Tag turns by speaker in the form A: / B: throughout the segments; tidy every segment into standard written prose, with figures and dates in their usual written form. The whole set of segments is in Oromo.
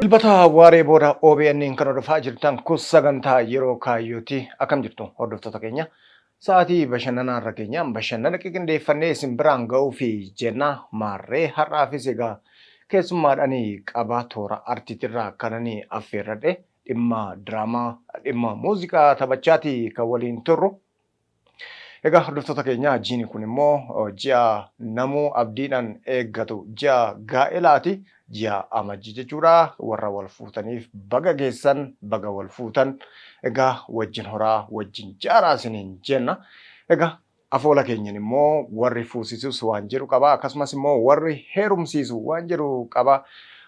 A: Dilbata waaree booda OBN kan hordofaa jirtan kun sagantaa yeroo kaayyooti. Akkam jirtu hordoftoota keenya? Sa'aatii bashannanaa irra keenyaan bashannana qiqindeeffannee isin biraan ga'uu fi jenna. Maarree har'aafis egaa keessummaadhaan qabaa toora artiitirraa kanani affeerradhe dhimma diraamaa, dhimma muuziqaa taphachaati kan waliin turru. Egaa hordoftoota keenya, jiini kun immoo ji'a namuu abdiidhaan eeggatu, ji'a gaa'elaati. Ji'a Amajjii jechuudha. Warra wal fuutaniif baga geessan, baga wal fuutan. Egaa wajjin horaa, wajjin jaaraa isiniin jenna. Egaa afoola keenyan immoo warri fuusisus waan jedhu qaba. Akkasumas immoo warri heerumsiisu waan jedhu qaba.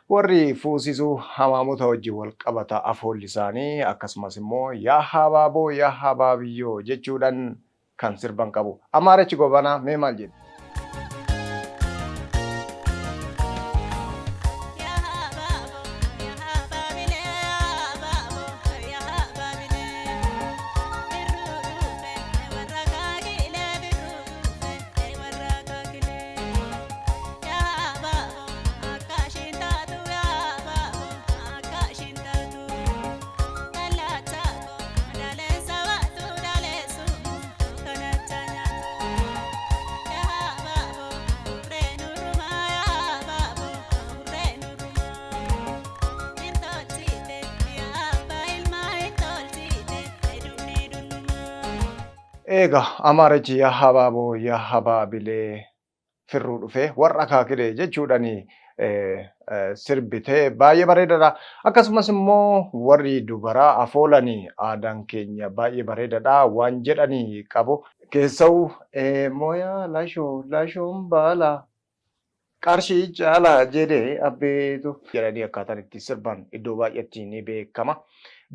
A: Warri fuusisu hamaamota wajjin wal qabata afoolli isaanii, akkasumas immoo yaa habaaboo yaa habaabiyyoo jechuudhaan kan sirban qabu. Amaarichi Gobanaa mee maal jedhu? Eega Amaarichi yaa habaaboo yaa habaabilee firruu dhufee warra akaakilee jechuudhaan sirbitee baay'ee bareedaadha. Akkasumas immoo warri dubaraa afoolanii aadaan keenya baay'ee bareedaadha waan jedhanii qabu. Keessa'u mooyaa lashoo lashoon baala qarshii caalaa jedhee abbeetu jedhanii akkaataan itti sirban iddoo baay'eetti ni beekama.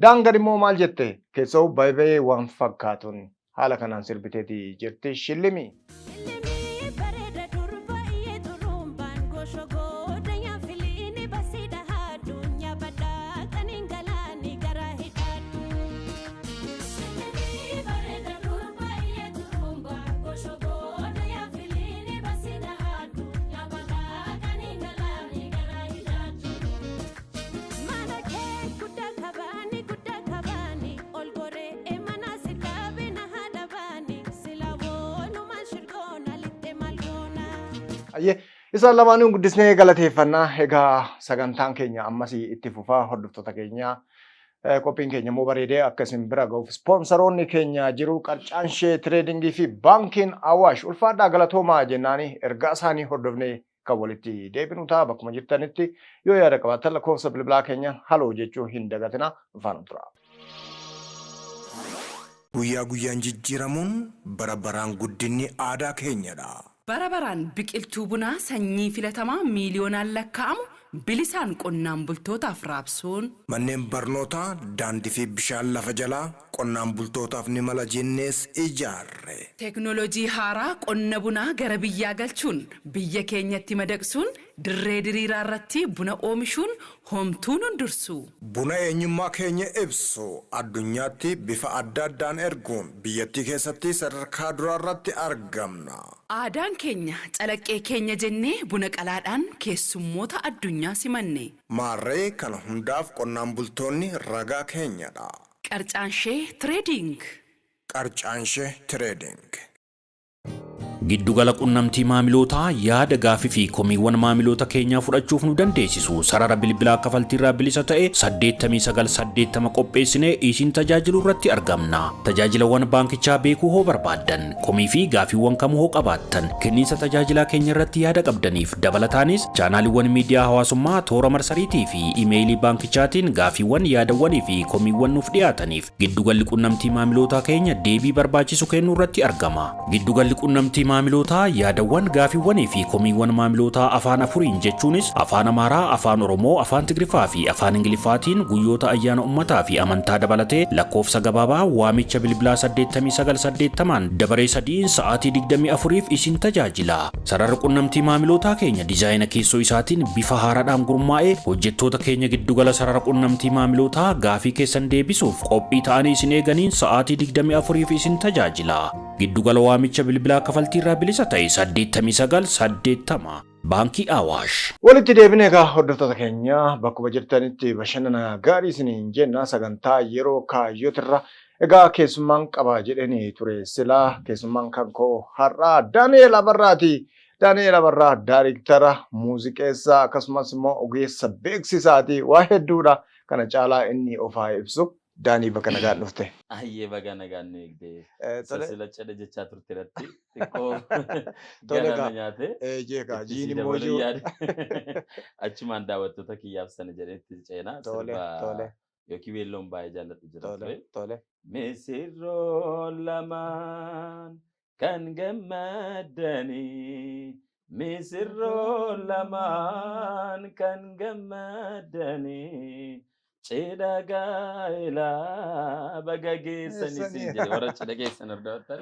A: Daangar immoo maal jette? Keessa'u baay'ee waan fakkaatuun haala kanaan sirbiteeti jirti Shillimi.
B: Shillimii bareeda durba iyyee xurumbaan goosho gooda filiini basiidha addunyaa badhaa qaniin galaani garaa hidhaadhu. Shillimii bareeda durba iyyee xurumbaan goosho gooda filiini basiidha addunyaa badhaa qaniin galaani garaa hidhaadhu. Mana kee guddaa kabaani guddaa kabaani ol goree mana si dhaabe na haadha baani sila woonumaan shirgoona lixxe maal goona.
A: Ayyee, isaan lamaanuu guddisnee galateeffannaa. Egaa sagantaan keenya ammas itti fufaa, hordoftoota keenya. Qophiin keenya immoo bareedee akka isin bira ga'uuf ispoonsaroonni keenya jiru, Qarcaanshee Tireedingii fi Baankiin Awaash, ulfaadhaa galatoomaa jennaani ergaa isaanii hordofnee kan walitti deebinu ta'a. Bakkuma jirtanitti yoo yaada qabaattan lakkoofsa bilbilaa keenya haloo jechuu hin dagatinaa, faana tura.
C: Guyyaa guyyaan jijjiiramuun bara baraan guddinni aadaa keenyadha.
D: Bara baraan biqiltuu bunaa sanyii filatamaa miiliyoonaan lakkaa'amu bilisaan qonnaan bultootaaf raabsuun,
C: Manneen barnootaa, daandii fi bishaan lafa jalaa qonnaan bultootaaf ni mala jennees ijaarre.
D: Teeknooloojii haaraa qonna bunaa gara biyyaa galchuun biyya keenyatti madaqsuun dirree diriiraa irratti buna oomishuun homtuu nun dursu.
C: Buna eenyummaa keenya ibsu addunyaatti bifa adda addaan erguun biyyattii keessatti sadarkaa duraarratti argamna.
D: Aadaan keenya calaqqee keenya jennee buna qalaadhaan keessummoota addunyaa simanne.
C: Maarree kana hundaaf qonnaan bultoonni ragaa keenyadha.
D: Qarcaanshee Tireeding.
C: Qarcaanshee Tireeding.
E: Giddugala qunnamtii maamilootaa yaada, gaafii fi komiiwwan maamiloota keenyaa fudhachuuf nu dandeessisu sarara bilbilaa kafaltiirraa bilisa ta'e 8980 qopheessinee isin tajaajiluu irratti argamna. Tajaajilawwan baankichaa beekuu hoo barbaaddan, komii fi gaafiiwwan kamuu hoo qabaattan, kenniinsa tajaajilaa keenya irratti yaada qabdaniif, dabalataanis chaanaaliiwwan miidiyaa hawaasummaa, toora marsariitii fi imeeyilii baankichaatiin gaafiiwwan, yaadawwanii fi komiiwwan nuuf dhiyaataniif giddugalli qunnamtii maamilootaa keenya deebii barbaachisu kennuu irratti argama. Giddugalli qunnamtii maamilootaa yaadawwan, gaafiiwwanii fi komiiwwan maamilootaa afaan afuriin, jechuunis Afaan Amaaraa, Afaan Oromoo, Afaan Tigriffaa fi Afaan Ingiliffaatiin guyyoota ayyaana ummataa fi amantaa dabalatee lakkoofsa gabaabaa waamicha bilbilaa 8980 dabaree sadiin sa'aatii 24f isin tajaajila. Sararri qunnamtii maamilootaa keenya diizaayina keessoo isaatiin bifa haaraadhaan gurmaa'ee hojjettoota keenya giddugala sarara qunnamtii maamilootaa gaafii keessan deebisuuf qophii ta'anii isin eeganiin sa'aatii 24f isin tajaajila. Giddugala waamicha bilbilaa kafaltiirraa bilisa ta'e 89 80. Baankii Awaash.
A: Walitti deebinee egaa, hordoftoota keenya, bakkuma jirtanitti bashannana gaarii isiniin jenna. Sagantaa yeroo kaayyootirra egaa keessummaan qaba jedheni ture. Silaa keessummaan kan koo har'aa Daani'eel Abarraati. Daani'eel Abarraa daariktara, muuziqeessaa, akkasumas immoo ogeessa beeksisaati. Waa hedduudha. Kana caalaa inni ofaa ibsu. Daanii, bakka nagaan dhufte.
F: Ayyee, baga nagaan nu eegde.
A: Tole.
F: Sila cidha jechaa turte irratti xiqqoo
A: Tole
F: garaa
A: gaa.
F: na nyaate.
A: Jeekaa
F: Itti
A: jiin
F: si
A: immoo
F: dabaluu
A: jiru.
F: yaade. Achumaan daawwattoota kiyyaaf sana jedhetti ceenaa.
A: Tole.
F: Sirba
A: Tole.
F: yookiin weelloon baay'ee jaalladhu jira
A: Tole.
F: ture.
A: Tole.
F: Misirroo lamaan kan gammadanii, misirroo lamaan kan gammadanii, cidha gaa'elaa baga geessanii siin jedhe, warra cidha geessan hordoftan.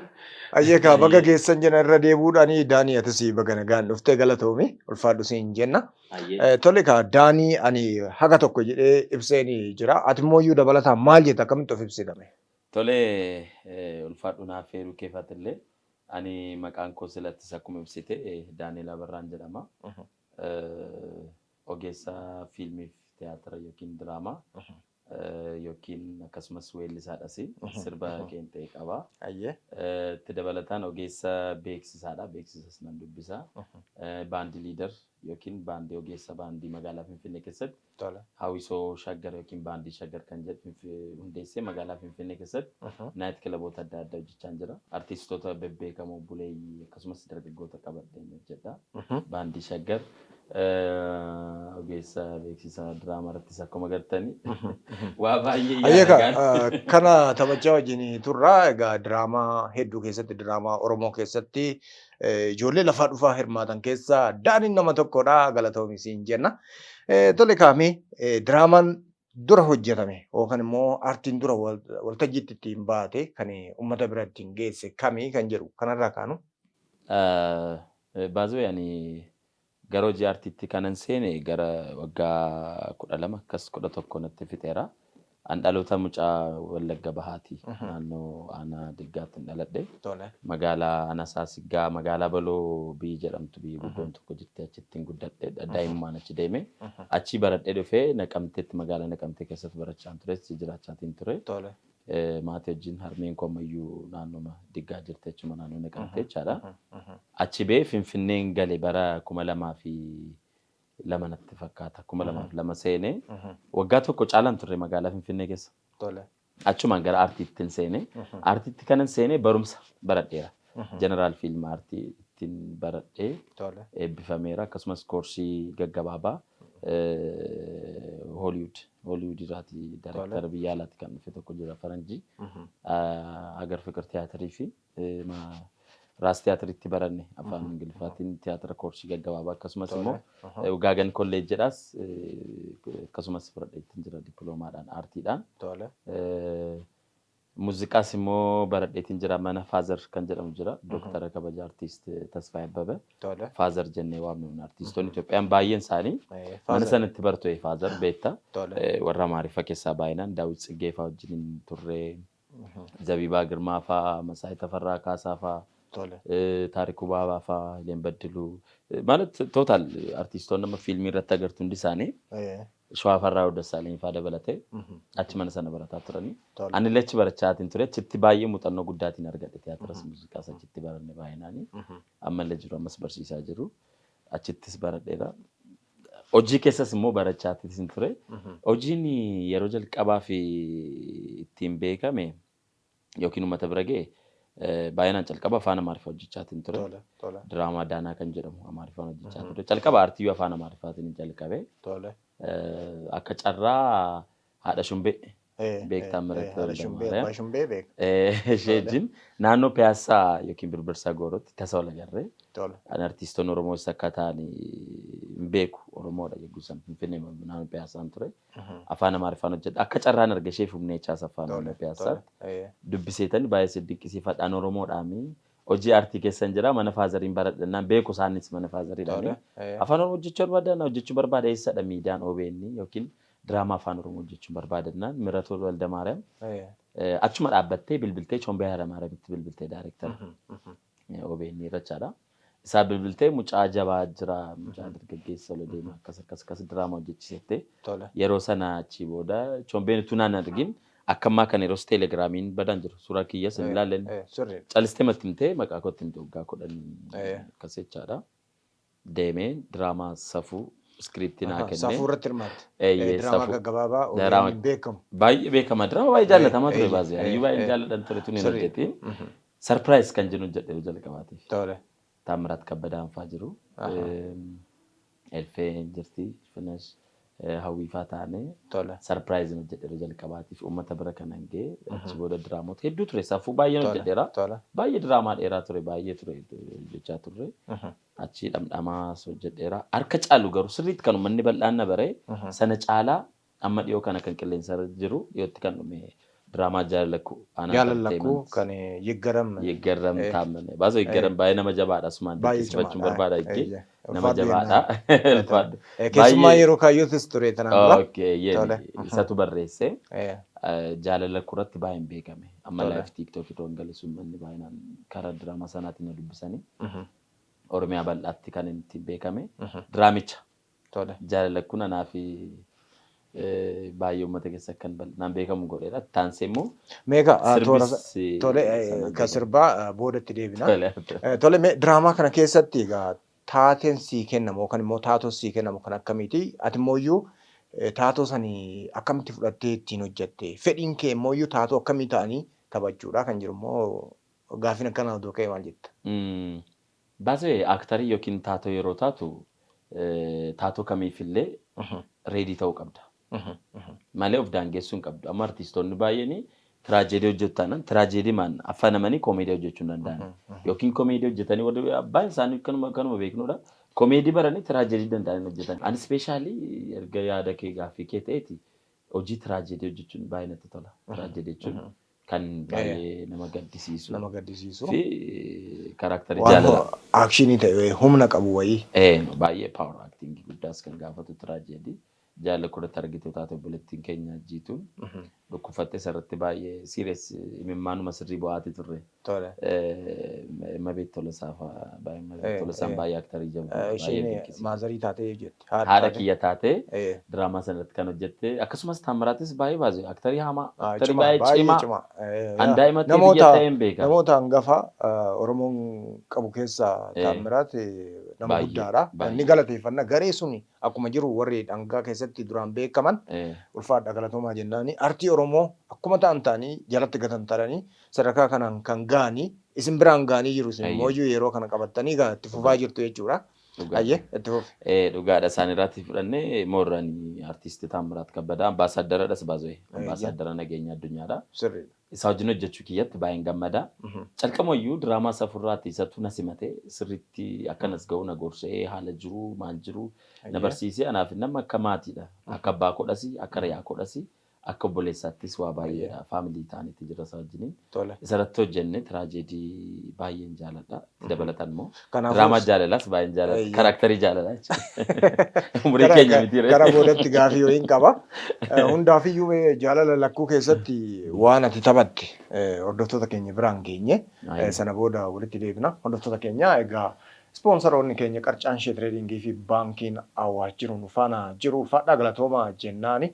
A: Ayyeekaa, baga
F: Ayyee.
A: geessan jenna irra deebuudhaanii. Daanii, atis baga nagaan dhuftee, galatoomi, ulfaadhu siin jenna.
F: Ayyee.
A: Tole kaa Daanii, ani haga tokko jedhee ibseen jira. Ati immoo iyyuu dabalataan maal jetta, akkamitti of ibsitame?
F: Tole, ulfaadhu naaf feeruu keefatillee. Ani maqaan koo silattis akkuma ibsite Daani'el Abarraan jedhama. Ogeessa fiilmiif tiyaatira yookiin diraamaa yookiin akkasumas weellisaadhas, sirba qeenxee qaba. Itti dabalataan ogeessa beeksisaadha. Beeksisas nan dubbisa. Band leader yookiin baandii, ogeessa baandii magaalaa Finfinnee keessatti Hawwisoo Shaggar yookiin baandii Shaggar kan jedhu hundeessee magaalaa Finfinnee keessatti night cluboota adda addaa hojjechaa jira. Artistoota bebbeekamoo buleeyyii akkasumas dargaggoota qabadheen hojjedha. Baandii Shaggar, ogeessa beeksisa diraamaa irrattis akkuma agartani waa baay'ee
A: Ayyeekaa,
F: yaada.
A: kana taphachaa wajjin turraa. Egaa diraamaa hedduu keessatti, diraamaa Oromoo keessatti ijoollee lafaa dhufaa hirmaatan keessaa Daaniin nama tokkodha, galatoomi siin jenna. Tole kaamee, diraamaan dura hojjetame yookaan immoo aartiin dura waltajjiitti ittiin baate kan uummata bira ittiin geesse kamii kan jedhu kanarraa kaanu.
F: Baazoo, ani gara hojii aartiitti kanan seene gara waggaa 12 akkas 11 natti fixeera. An dhaloota mucaa Wallagga Bahaati. Naannoo aanaa Diggaatti dhaladhe. Magaalaa aanaa Saasiggaa, magaalaa Baloo biyyi jedhamtu, biyyi guddoon tokko jirti, achittiin guddadhe. Daa'imummaan achi deeme. Achii baradhee dhufee Naqamteetti, magaalaa Naqamtee keessatti barachaan ture, jiraachaatiin ture. Maatii wajjin, harmeen koo ammayyuu naannoma Diggaa jirti, achuma naannoo Naqamtee jechaadha. Achi bee Finfinneen gale bara 2002 natti fakkaata. 2002 seenee waggaa tokko caalaan turre magaalaa Finfinnee keessa. Achumaan gara aartiittiin seenee, aartiitti kanan seenee barumsa baradheera. General film artii ittiin baradhee eebbifameera. Akkasumas koorsii gaggabaabaa Hollywood irraati, director biyya alaatti kan dhufe tokko jira, faranjii. Agar Fiqir Tiyaatirii fi Raas Tiyaatiriitti baranne, afaan Ingiliffaatiin tiyaatira koorsii gaggabaabaa, akkasumas immoo Ugaagan Kolleej jedhaas akkasumas fudhadheetti jira dippiloomaadhaan aartiidhaan. Muuziqaas immoo baradheetiin jira, mana Father kan jedhamu jira. Dooktara kabaja Artiist Tasfaayee Abbabee. Father jennee waamnu. Artiistoonni Itoophiyaan baay'een isaanii mana sanatti bartu, Father beekta. Warra Amaariffa keessaa baay'inaan Daawit Tsiggee fa'aa wajjin turre. Zabiibaa Girmaa fa'aa, Masaayii Tafarraa Kaasaa fa'aa, Taarikuu Baabaa fa'aa, Hileen Baddiluu. ማለት total artiistoonni amma fiilmii irratti agartu hundi isaanii, Shawaafarraa Dassaaleny fa'aa dabalatee, achi mana sana barataa turanii. Anillee achi barachaatiin ture. Achitti baay'ee muuxannoo guddaatiin argadhe. Tiyaatiras muuziqaas achitti baranne baay'inaani. Ammallee jiru, ammas barsiisaa jiru. Achittis baradheera. Hojii keessas immoo barachaatiin ture. Hojiin yeroo jalqabaa fi ittiin beekame yookiin uummata bira ga'e baay'inaan calqaba afaan Amaariffaa hojjechaatiin ture. Diraamaa Daanaa kan jedhamu Amaariffaan hojjechaa ture. Calqaba aartiyyuu afaan Amaariffaatiin jalqabe. Akka carraa haadha Shumbee beektaa, Mirat.
A: Haadha Shumbee, abbaa Shumbee beeka.
F: Ishee wajjin naannoo Piyaassaa yookiin Birbirsa Goorootti tasa wal agarree. Ani artiistoonni Oromoo akka ta'an hin beeku. Oromoodha jechuun san Finfinnee naannoo Piyaassaan ture. Afaan Amaariffaan hojjedha. Akka carraan arga ishee Humneechaa Asaffaa naannoo Piyaassaatti. Dubbiseetani baay'ee si dinqisiifadhaan, Oromoodhaami. Hojii aartii keessan jira, mana fatheriin baradhannaan beeku, isaanis mana fatheriidhaani. Afaan Oromoo hojjechuu barbaada, hojjechuu barbaada, eessadha miidiyaan OBN yookiin Diraamaa Afaan Oromoo hojjechuun barbaadannaan Miratuu Waldamaariyaam achuma dhaabbattee bilbiltee Chombee Hayilamaariyaamitti bilbiltee, daayirektara OBN irrachaadha. Isaa bilbiltee, mucaa jabaa jira, mucaa dargaggeessa ol deema, akkas akkas akkas diraamaa hojjechiisettee yeroo sana. Achii booda Chombeen utuu naan argin, akka ammaa kana yeroo teelegiraamiin badaan jiru, suuraa kiyyas hin ilaallen. Calistee matti himtee, maqaa kootti himte, waggaa 10 akkas jechaadha. Deemee diraamaa Safuu iskiriiptii naa kennee.
A: Safuu irratti hirmaatte.
F: Eeyyee,
A: Diraamaa
F: Safuu.
A: gaggabaabaa
F: Diraamaa-
A: OBN beekamu.
F: Baay'ee beekama. Diraamaa baay'ee jaallatamaa ture baasee. Ayyuu baay'ee jaalladhan ture tun hin hojjetiin. Surprise kan jennu hojjedhe jalqabaatiif. Taamiraat Kabbadaan fa'aa jiru. Elfee jirti. Finash Hawwiifaa taane. Surprise hojjedhe jalqabaatiif uummata bira kan hangee. Achi booda diraamoota hedduu ture. Safuu baay'een hojjedheera. Baay'ee diraamaa dheeraa ture. Baay'ee ture hojjechaa turre. Achi Dhamdhamaas hojjedheera. Harka caalu garuu sirriitti kan uummanni bal'aan na bare sana caalaa amma dhiyoo kana kan qilleensa irra jiru, dhiyootti kan dhume, diraamaa Jaalalakkuu.
A: Jaalala Lakkuu kan Yiggaram.
F: Yiggaram Taammane. Baasoo Yiggaram baay'ee nama jabaadha. Asumaan
A: Baay'ee
F: dinqisiifachuun
A: cimaadha.
F: barbaada jettee. Nama
A: Ulfaadhu
F: jabaadha.
A: jennaan.
F: Ulfaadhu.
A: Keessumaa yeroo kaayyootis ture tanaan dura.
F: Okay, isatu barreesse. Jaalala irratti baay'een beekame. Amma live TikTok irra gale sun manni baay'inaan karaa diraamaa sanaatiin na dubbisanii. Oromiyaa bal'aatti kan inni ittiin beekame. Diraamicha. Jaalala kun anaa fi baay'ee uummata keessa kan bal'inaan beekamu godheera. Taansee immoo
A: Meeqa toora
F: sirbis
A: tole
F: sanaan
A: kan
F: beekama.
A: sirbaa boodatti deebina.
F: Tole.
A: Tole, mee diraamaa kana keessatti egaa taateen sii kennamu yookaan immoo taatoon sii kennamu kan akkamiiti? Ati immoo iyyuu taatoo sanii akkamitti fudhattee ittiin hojjette? Fedhiin kee immoo iyyuu taatoo akkamii ta'anii taphachuudha kan jiru immoo gaaffiin akkanaa odoo ka'e maal jetta?
F: Baasee aaktarii yookiin taatoo yeroo taatu, taatoo kamiifillee ready ta'uu qabda. Malee of daangeessuu hin qabdu. Amma artistoonni baay'een tiraajeedii hojjetu taanaan tiraajeedii maan affanamanii koomeedii hojjechuu hin danda'an. Yookiin koomeedii hojjetanii warri baay'een isaanii kanuma beeknudha. Koomeedii baranii tiraajeedii danda'anii hojjetan. Ani specially erga yaada kee gaaffii kee ta'eeti, hojii tiraajeedii hojjechuun baay'ee natti tola. Tiraajeedii jechuun kan baay'ee nama gaddisiisu
A: Nama gaddisiisu.
F: fi kaaraaktarii
A: Waan
F: jaalala.
A: Aakshinii ta'e, humna qabu wayii.
F: Baay'ee power acting guddaas kan gaafatu tiraajeedii. Jaalala kudhatti argite taate, obboleettiin keenya Jiituun dhukkufattee sarratti baay'ee serious imimmaanuma sirrii bu'aati turre. Mabeet Tolasaa fa'aa baay'ee, Mabeet Tolasaan baay'ee aktarii jabduu baay'ee
A: Isheen
F: dinqisiifadha.
A: maazarii taatee jetti.
F: Haadha kiyya taatee diraamaa sanarratti kan hojjette, akkasumas Taamiraatis baay'ee baasee aktarii hamaa, aktarii
A: Cimaa,
F: baay'ee
A: baay'ee
F: cimaa.
A: cimaa.
F: An daa'ima ta'ee biyya ta'een beeka.
A: Namoota hangafa Oromoon qabu keessaa Taammiraat nama guddaadha.
F: Baay'ee.
A: Inni galateeffanna garee suni akkuma jiru warri dhangaa keessatti duraan beekaman ulfaadha, galatoomaa jennaani. Artii Oromoo akkuma ta'an ta'anii jalatti gatantaranii sadarkaa kanaan kan ga'anii isin biraan ga'anii jiru, isin immoo yeroo kana qabattanii egaa itti fufaa jirtu jechuudha.
F: Dhugaadha.
A: Ayyee, itti fufi.
F: Dhugaadha, isaan irratti fudhannee moorrani artiistii Taammiraat Kabbadaa ambaasaaddaradhas baasee, ambaasaadara nageenya addunyaadha. Isaa wajjin hojjechuu kiyyatti baay'een gammada. Calqamayyuu diraamaa Safurraatti isatu na simate, sirriitti akkanas ga'u na gorsee, haala jiru maal jiru na barsiisee. Anaaf nama akka maatiidha. Akka abbaa kodhasi, akka riyaa kodhasi, akka obboleessaattis waa baay'eedha. Faamilii ta'anitti jira isaa wajjiniin. Isarratti hojjenne tiraajeedii baay'een jaaladha. Itti dabalataan immoo
A: Kanaafuu
F: diraamaa jaalalaas baay'een jaaladha. Karakterii jaalalaa jechuudha. Umurii keenya miti ree.
A: Gara boodatti gaafii wayiin qaba. Hundaafiyyuu mee Jaalala Lakkuu keessatti waan ati taphatte hordoftoota keenya biraan geenye sana booda walitti deebina. Hordoftoota keenya, egaa ispoonsaroonni keenya Qarcaan Shee Tireedingii fi Baankiin Awaash jiru nu faana jiru. Ulfaadhaa, galatoomaa jennaani,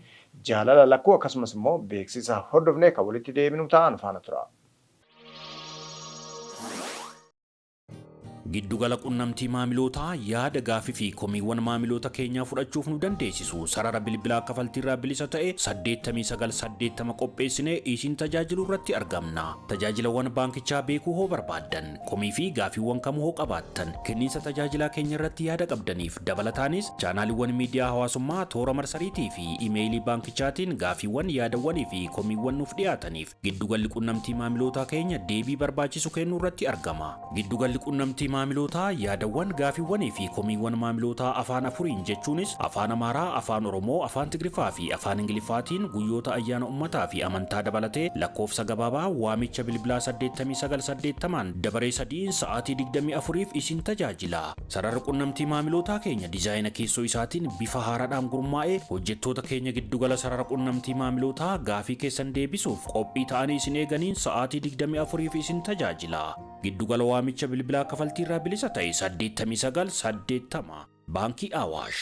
A: Jaalala Lakkuu akkasumas immoo beeksisa hordofnee kan walitti deebinu ta'a, nu faana tura.
E: Giddugala qunnamtii maamilootaa yaada gaafii fi komiiwwan maamiloota keenyaa fudhachuuf nu dandeessisu sarara bilbilaa kafaltiirraa bilisa ta'e 8980 qopheessinee isin tajaajiluu irratti argamna. Tajaajilawwan baankichaa beekuu hoo barbaaddan, komii fi gaafiiwwan kamuu hoo qabaattan, kenniinsa tajaajilaa keenya irratti yaada qabdaniif, dabalataanis chaanaaliiwwan miidiyaa hawaasummaa, toora marsariitii fi imeeyilii baankichaatiin gaafiiwwan, yaadawwanii fi komiiwwan nuuf dhiyaataniif giddugalli qunnamtii maamilootaa keenya deebii barbaachisu kennuu irratti argama. Giddugalli qunnamtii maamilootaa maamilootaa yaadawwan gaafiiwwanii fi komiiwwan maamilootaa afaan afuriin jechuunis afaan Amaaraa, afaan Oromoo, afaan Tigriffaa fi afaan Ingiliffaatiin guyyoota ayyaana ummataa fi amantaa dabalatee lakkoofsa gabaabaa waamicha bilbilaa 8980n dabaree sadiin sa'aatii 24f isin tajaajila. Sararri qunnamtii maamilootaa keenya dizaayina keessoo isaatiin bifa haaraadhaan gurmaa'ee hojjettoota keenya giddugala sarara qunnamtii maamilootaa gaafii keessan deebisuuf qophii ta'anii isin eeganiin sa'aatii 24f isin tajaajila. Giddugala waamicha bilbilaa kafaltiirraa bilisa ta'e 89 80. Baankii Awaash.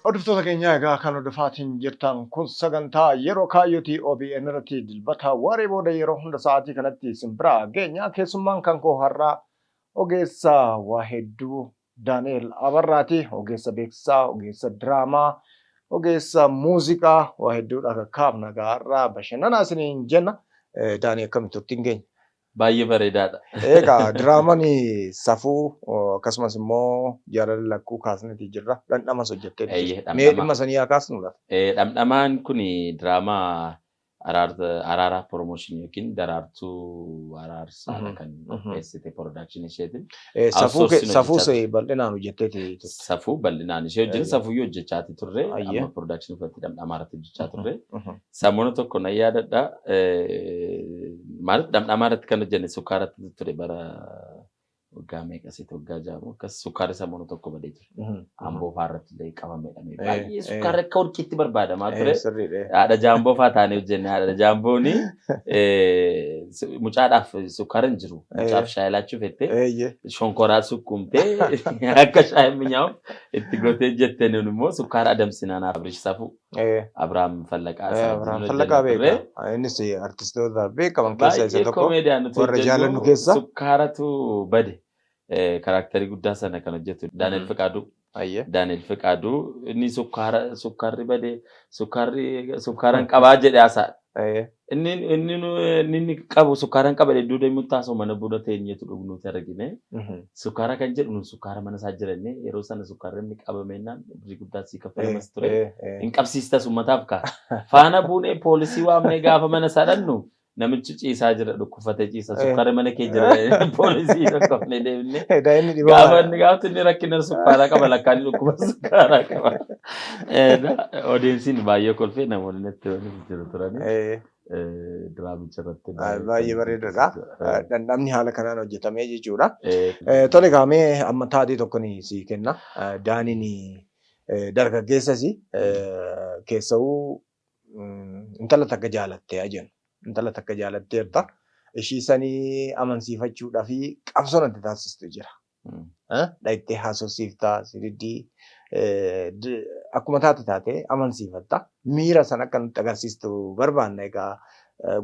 A: Hordoftoota keenya, egaa kan hordofaatiin jirtan kun sagantaa yeroo kaayyootii OBN irratti Dilbata waaree booda yeroo hunda sa'aatii kanatti isin biraa geenya. Keessummaan kan koo har'aa ogeessa waa hedduu Daani'el Abarraati. Ogeessa beeksisaa, ogeessa diraamaa, ogeessa muuziqaa, waa hedduudha kakkaafna gaarraa bashannanaa isiniin jenna. Daanii, akkamitti turtiin keenya?
F: Baay'ee bareedaadha.
A: Egaa diraamaan Safuu akkasumas immoo Jaalala Lakkuu kaasneeti jirra. Dhandhamas hojjettee
F: Eeyyee,
A: Mee
F: dhamdhama.
A: dhimma sanii haa kaasnu laata?
F: Dhamdhamaan kun diraamaa Araaraa Promotion yookiin Daraartuu Araarsaadha kan qopheessite production isheetiin.
A: Safuu
F: Outsourcing
A: safuus
F: hojjechaa
A: bal'inaan hojjetteeti turte.
F: Safuu bal'inaan ishee hojjete, safuuyyuu hojjechaati turre, amma production irratti dhamdhamaa irratti hojjechaa turre. Sammuna tokko nan yaadadha. Maaliif dhamdhamaa irratti kan hojjenne sukkaaratti ture, bara waggaa meeqasitti, waggaa 6 akkas, sukkaarri sammuna tokko badee ture. Amboo fa'aa irratti illee qabamedha. Baay'ee sukkaarri akka warqiitti barbaadamaa ture.
A: Sirriidha.
F: Haadha jaamboo fa'aa taanee hojjenne. Haadha jaambooni mucaadhaaf sukkaara hin jiru. Mucaaf shaayii laachuuf jettee shonkoraa sukkuumtee akka shaayiin mi'aawu itti gootee jettee, nun immoo sukkaara adamsinaan Abrish Safuu Abiraam Fallaqaa isaa wajjin
A: Abiraam
F: hojjenna
A: Fallaqaa
F: turre.
A: beeka. Innis artistoota beekaman keessaa isa
F: Baay'ee
A: tokko.
F: komeediyaan nuti
A: Warra
F: hojjennu
A: jaalannu keessaa.
F: Sukkaaratu bade. Karakterii guddaa sana kan hojjetu Daani'el Fiqaaduu. Daani'el Fiqaaduu inni sukkaara, sukkaarri bade, sukkaarri, sukkaaran qabaa jedhe haasa'a. Inni qabu sukkaaran qaba iddoo deemuu taasisa, mana buna teenyeetu dhugnuuti argine. Sukkaara kan jedhu nun sukkaara mana isaa jiranne, yeroo sana sukkaarri inni qabamennaan birrii guddaa sii kaffalamas ture. Hin qabsiistas uummataaf kaa. Faana buunee poolisii waamnee gaafa mana isaa dhannu namichi ciisaa jira, dhukkufatee ciisa, sukkaarri mana kee jira, poolisii tokkofne deemnee.
A: Daa'imni
F: Gaafa
A: dhibaa.
F: inni gaafatu inni rakkina sukkaaraa qaba, lakkaan dhukkuba sukkaaraa qaba. Odeessiin baay'ee kolfee namoonni natti waliin jiru turani. Diraamicha irratti.
A: Baay'ee bareedaadha. Dhandhamni haala kanaan hojjetamee jechuudha. Tole, kaamee amma taatee tokko ni sii kenna. Daaniin dargaggeessas keessa'uu intala takka jaalattee jennu. Intala takka jaalatteerta. Ishii sanii amansiifachuudhaa fi qabsoon ati taasistu jira. Dhaqxee haasofsiiftaa, siriddii akkuma taate taatee amansiifatta. Miira sana akka nutti agarsiistu barbaanna, egaa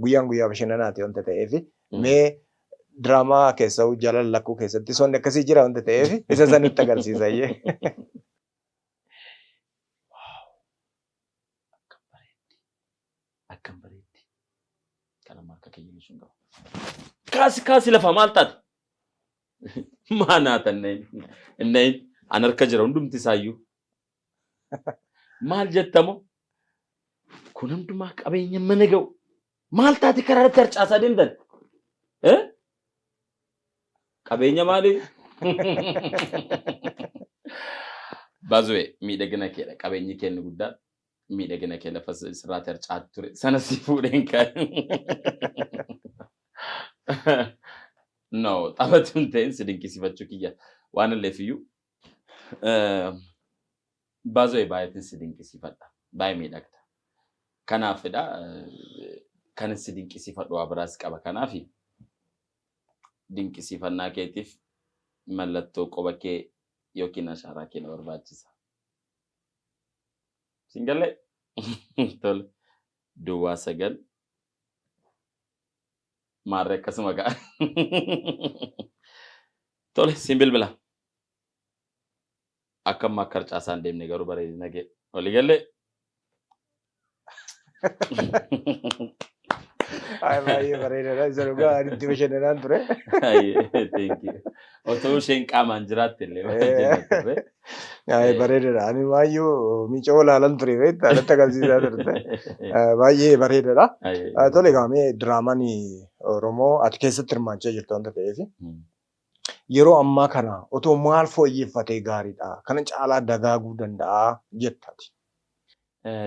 A: guyyaan guyyaa bashannanaati wanta ta'eef. Mee diraamaa keessa'uu Jaalala Lakkuu keessatti sonni akkasii jira wanta ta'eef isa san nutti agarsiisa. Iyyee.
F: Akkam bareeddi. Akkam bareeddi. Kan amma harka keenya sun qaba. Kaasi, kaasi lafa, maal taate? Maa naatan innayin an harka jira hundumti isaayyuu. Maal jettamo? Kun hundumaa qabeenya mana ga'u. Maal taate karaa irratti harcaasaa deemtan? Eh? Qabeenya maali? Bazu'e, miidhagina keedha. Qabeenyi keenya guddaan miidhagina kee lafa sirraatti harcaatu ture. Sana si fuudheen kan. No, taphatu hin ta'in, si dinqisiifachuu kiyya. Waan illeef iyyuu. Bazu'e, baay'eetin si dinqisiifadha. Baay'ee miidhagda. Kanaafidha kan si dinqisiifadhu, waa biraas qaba. Kanaaf dinqisiifannaa keetiif mallattoo qoba kee yookiin ashaaraa kee na barbaachisa. Siin galee? Tole. 09 maarree akkasuma ga'a. Tole, siin bilbila. Akka amma akka harcaasaan deemne garuu bareedina kee. Walii galee?
A: Ay, baay'ee bareedaadha. Isa dhugaa ani itti bashannanaan ture.
F: Thank you. Otoo isheen qaamaan jiraatte illee waan jenna turre.
A: Ay, bareedaadha. Ani maayyuu miicoo ilaalan ture beektaa, natti agarsiisaa turte. Baay'ee bareedaadha. Tole, kaamee diraamaan Oromoo ati keessatti hirmaachaa jirtu wanta ta'eef Yeroo ammaa kana otoo maal fooyyeffatee gaariidha? Kana caalaa dagaaguu danda'a jettati.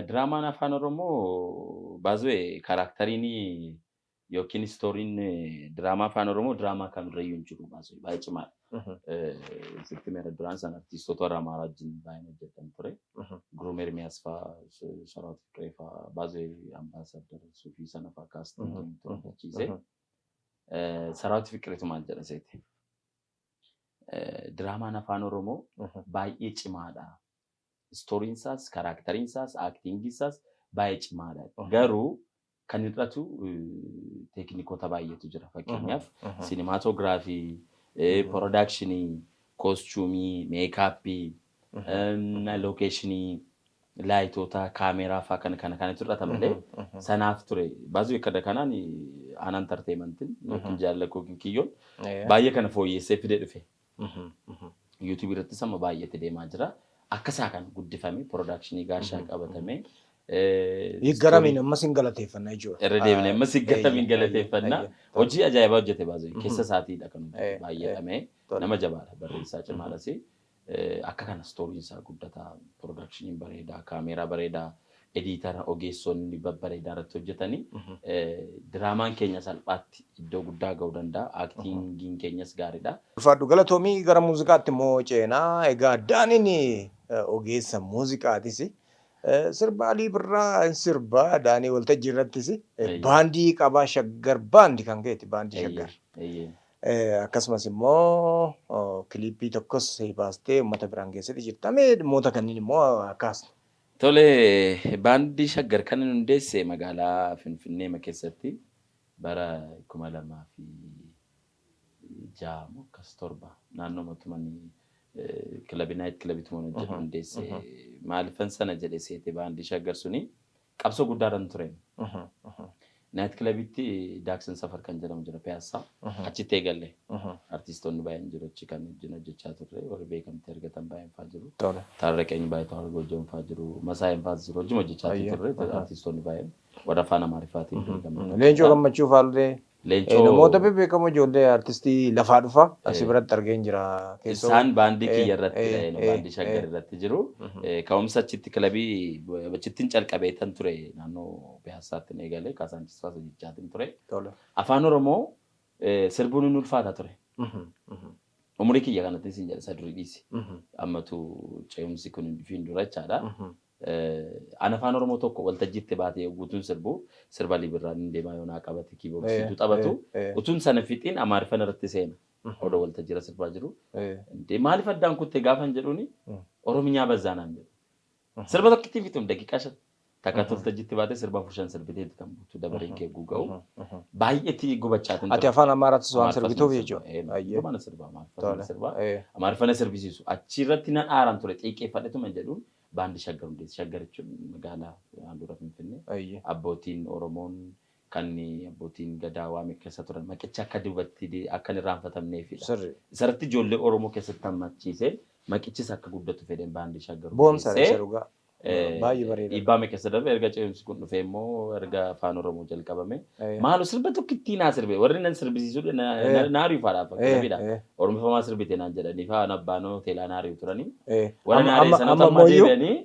F: Diraamaan Afaan Oromoo baay'ee characteriin yookiin storyn diraamaa Afaan Oromoo diraamaa kamirrayyuu hin jiru, baay'ee cimaadha. Sitti meera, duraan sana artistoota warra Amaaraa wajjin baay'een hojjetan ture. Guruum Ermiyaas fa'aa, Saraawit Fiqiree fa'aa, baay'ee Ambaasaddar Suufii sana fa'aa casting ture hojjechiise. Saraawit Fiqireetu maal jedha seete? Diraamaan Afaan Oromoo baay'ee cimaadha. Storyn isaas, characteriin isaas, actingii isaas baay'ee cimaadha. Garuu kan hir'atu teeknikoota baay'eetu jira. Fakkeenyaaf cinematography, production, costume, makeup, location, lightoota, kaameeraa fa'aa kana kana kanatu hir'ata malee sanaaf ture. Baay'ee kana kanaan aanaan entertainmentiin yookiin jaallakoo kiyyoon baay'ee kana fooyyessee fidee dhufe. YouTube irrattis amma baay'eetti deemaa jira. Akka isaa kan guddifame, production gaashaa qabatame.
A: Garamiin ammas hin galateeffanna jechuudha.
F: Irra deemnee ammas garamiin galateeffanna. Hojii ajaa'ibaa hojjete baasee keessa isaatiidha kan hojjete, baay'ee nama jabaadha, barreessaa cimaadhas. Akka kana storyn isaa guddataa, productioniin bareedaa, kaameeraa bareedaa, editor ogeessonni babbareedaa irratti hojjetanii diraamaan keenya salphaatti iddoo guddaa ga'uu danda'a. Actingiin keenyas gaariidha.
A: Ulfaadhu, galatoomii. Gara muuziqaatti immoo ceenaa. Egaa Daaniin ogeessa muuziqaatis. Sirba Alii Birraa hin sirbaa Daanii waltajjii irrattis. Baandii qabaa, Shaggar Baandi kan keeti, baandii Shaggar. Akkasumas immoo clip tokkos baastee uummata biraan geessite jirta. Mee dhimmoota kanneen immoo akkaasni.
F: Tole, baandii Shaggar kan inni hundeesse magaalaa Finfinnee keessatti bara 2006 moo akkas 7 naannoo mootummaan kilabii night clubiitu hojjetu hundeesse. Maaliifan sana jedhe seete, baandii Shaggar suni qabsoo guddaadhaan ture. Night clubiitti Daaksan Safar kan jedhamu jira, Piyaassaa. Achitti eegalle. Artistoonni baay'een jiru achi kan wajjin hojjechaa turre, warri beekamtii argatan baay'een fa'aa jiru. Taarraqeen baay'ee Argojoon fa'aa jiru. Masaayeen fa'aa jiru. Wajjin hojjechaa turre, artistoonni baay'een warra afaan Amaariffaatiin beekaman.
A: Leencoo Gammachuu fa'aallee.
F: Leencoo.
A: Namoota bebbeekamoo ijoollee artistii lafaa dhufa asii biratti argeen jira.
F: Isaan baandii kiyya irratti, baandii Shaggar irratti jiru. Ka'umsa achitti kilabii achittiin calqabee tan ture, naannoo Piyaassaatti eegalee Kaasaanchis fa'aa hojjechaatiin ture. Afaan Oromoo sirbuun inni ulfaata ture. Umurii kiyya kanatti siin jedha, isa durii dhiisi. Ammatu ce'umsi kun hin dhufiin dura jechaadha. An Afaan Oromoo tokko waltajjiitti baatee guutuun sirbu, sirba Alii Birraan hin deemaa yoo naa qabate keyboardsiitu taphatu. Utuun sana fixiin Amaariffan irratti seena. Odoo waltajjiirra sirbaa jiru. Maaliif addaan kuttee gaafan jedhuuni, Orominyaa bazzaa naan jedhu. Sirba tokkittiin fixuun daqiiqaa 5. Takka waltajjiitti baatee sirba afur shan sirbiteen kan buutu dabareen kee guga'u. Baay'eetti gubachaatiin.
A: Ati Afaan Amaaraattis waan sirbituuf jechuudha.
F: Mana sirba Amaariffaa sirba. Amaariffa na sirbisiisu. Achirratti nan aaraan ture, xiiqeeffadhetuma jedhuun baandii Shaggar hundeesse. Shaggar jechuun magaalaa handhuura Finfinnee. Abbootiin Oromoon kan abbootiin gadaa waame keessa turan maqicha akka duubatti akka hin irraanfatamneefidha. Isarratti ijoollee Oromoo keessatti hammachiisee maqichis akka guddatu fedhan baandii Shaggar
A: Boonsa isa dhugaa. Baay'ee bareeda.
F: Dhiibbaa keessa darbe, erga ce'umsi kun dhufee immoo, erga Afaan Oromoo jalqabame. Maalu sirba tokkittii naa sirbe, warri nan sirbisiisu naa ari'u fa'aadha fakkeenya. Oromifamaa sirbite naan jedhanii fa'aa abbaan hoteelaa naa ari'u turanii. Warra naa ari'e sanatti amma deebi'anii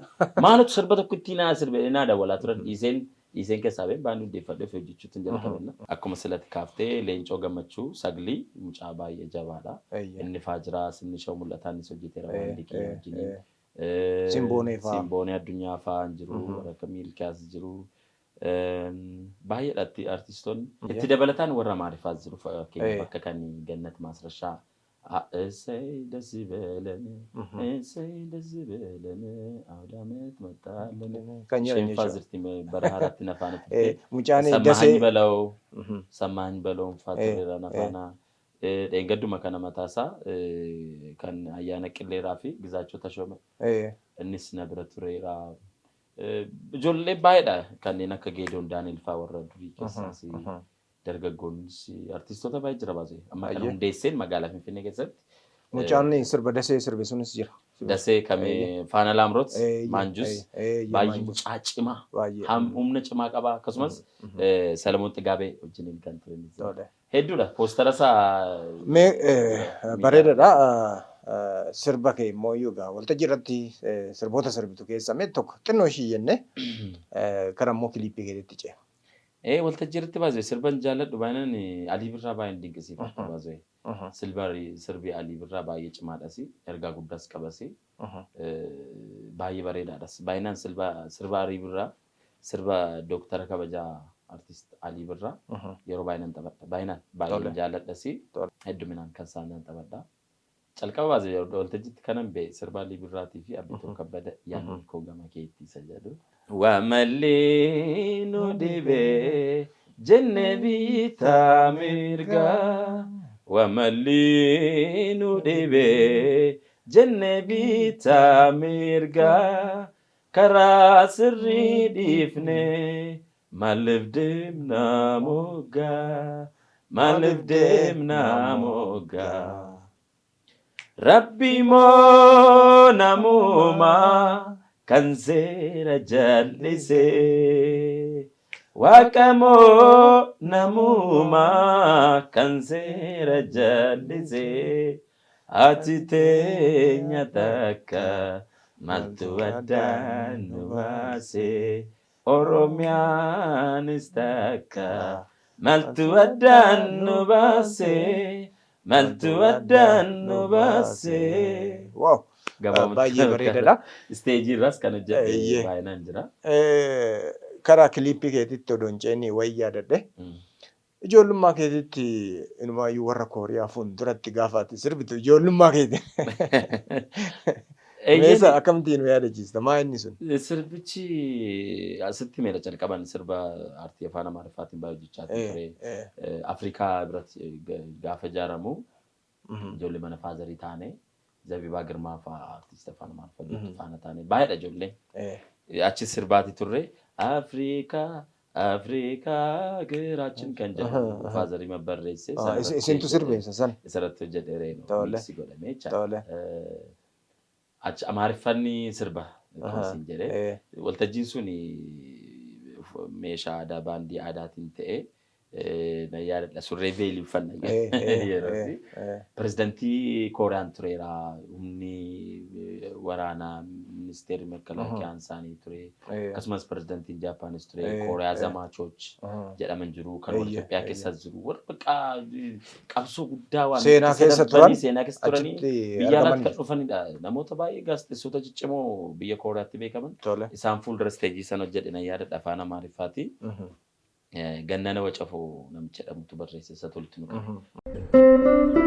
F: maalutu sirba tokkittii naa sirbe naa dawwalaa turan, dhiiseen dhiiseen keessaa ba'een baandii hundeeffadhee ofii hojjechuutti hin jalqabenna. Akkuma silatti kaaftee, Leencoo Gammachuu Saglii mucaa baay'ee jabaadha. Inni faa jira, Sinni Shawuu mul'ataa, innis hojjeteera baandii kiyya wajjiniin.
A: Simboonee fa'aa.
F: Simboonee Addunyaa fa'aa jiru, warra akka Miilkiyaas jiru. Baay'eedha artistoonni. Itti dabalataan warra Amaariffaas jiru, fakkeenyaaf akka kan Gannat Maasrashaa. እሰይ ደስ ይበለን፣ እሰይ ደስ ይበለን፣ አውደ ዓመት መጣልን።
A: Kan jedhan
F: Isheen faa
A: jechuudha.
F: jirti, bara haaraatti na faana turte.
A: Mucaan
F: Sammaany
A: Dasee.
F: Bala'oo, Sammaany Bala'oon faa tureera na faana. Dheengadduma kana mataasaa kan ayyaana qilleeraa fi Gizaachoo Tashoome innis na bira tureera. Ijoollee baay'eedha, kanneen akka Geedoon Daani'el faa warra durii keessaas, dargaggoonnis artistoota baay'ee jira baasee. Amma kana hundeesseen magaalaa Finfinnee keessatti
A: Mucaan sirba Dasee sirbe sunis jira.
F: Dasee kami Faana Laamroot Maanjus baay'ee
A: Maanjus.
F: Mucaa cimaa
A: Baay'ee.
F: Humna cimaa qaba akkasumas Salamoon Xigaabee wajjiniin kan ture.
A: Tole.
F: Hedduudha. Poostara isaa
A: Mee bareedaadha. Sirba kee immoo iyyuu egaa waltajjii irratti sirboota sirbitu keessaa mee tokko xinnoo ishii jennee gara immoo kiliippii keetitti ce'a.
F: Waltajjii irratti baasee sirban jaalladhu baay'inaan Alii Birraa baay'een dinqisiifadha baasee. Sirbi Alii Birraa baay'ee cimaadhas, ergaa guddaas qabas, baay'ee bareedaadhas. Baay'inaan sirba Alii Birraa, sirba Dooktara kabajaa Artist Alii Birraa yeroo baay'inaan taphadha. Baay'inaan baay'een jaalladhas. Hedduminaan kan isaan taphadha. Calqaba baasee yeroo waltajjiitti kanan ba'e sirba Alii Birraatii fi Abbitoo Kabbada "Yaadni koo gama keetti" isa jedhu. Waa malee nu dhibee jenne biitaa mirgaa. Waa malee nu dhibee jenne biitaa mirgaa. Karaa sirrii dhiifne maaliif deemnaa moggaa? Maaliif deemnaa moggaa? Rabbi moo namumaa kan seera jallisee? Waaqa moo namumaa kan seera jallisee? Ati teenya takka maaltu addaan nu baase? Oromiyaanis takka maaltu addaan nu baase? Maaltu addaan nu baase?
A: Wow! Baay'ee bareedaadha.
F: Isteejii irraas kan hojjedhe baay'inaan jira.
A: Karaa kiliippii keetitti odoo hin ceene wayii yaadadhe. Ijoollummaa keetitti inumaayyuu warra Kooriyaa fuulduratti gaafa ati sirbitu ijoollummaa keeti. Meesa akkamittiin nu yaadachiista? Maa inni sun?
F: Sirbichi asitti meera calqaban sirba aartii afaan Amaariffaatiin baay'ee hojjechaa ture. Afrikaa biratti gaafa ijaaramu ijoollee mana faazarii taane Zabibaa Girmaa fa'aa artiist afaan Amaariffaa hojjetu faana taane baay'eedha ijoolleen. Achi sirbaati turre Afrikaa Afrikaa giraachin kan jedhu faazarii barreesse.
A: Isintu sirbeessa san.
F: Isarratti hojjedhee reenu miiksi godhamee jechaadha. Achi Amaariffanni sirba siin jedhee waltajjiin sun meeshaa aadaa baandii aadaatiin ta'ee nan yaadadha, surree veelii uffanna yerootti. Pirezidantii Kooriyaan tureera, humni waraanaa ministeerri makkalaakiyaan isaanii ture, akkasumas pirezidantiin Jaapaanis ture, Kooriyaa Zamaachoch jedhaman jiru, kan warra Itoophiyaa keessas jiru, warra bakka qabsoo guddaa waan
A: Seenaa keessa turan
F: seenaa keessa turanii
A: achitti
F: biyya alaatti
A: argaman.
F: Kan dhufanidha. Namoota baay'ee gaazexeessota ciccimoo biyya Kooriyaatti beekaman. Isaan fuuldura isteejii sana hojjedhe nan yaadadha afaan Amaariffaati. Gannana Wacafoo namicha jedhamutu barreesse isa tolti nu qabe.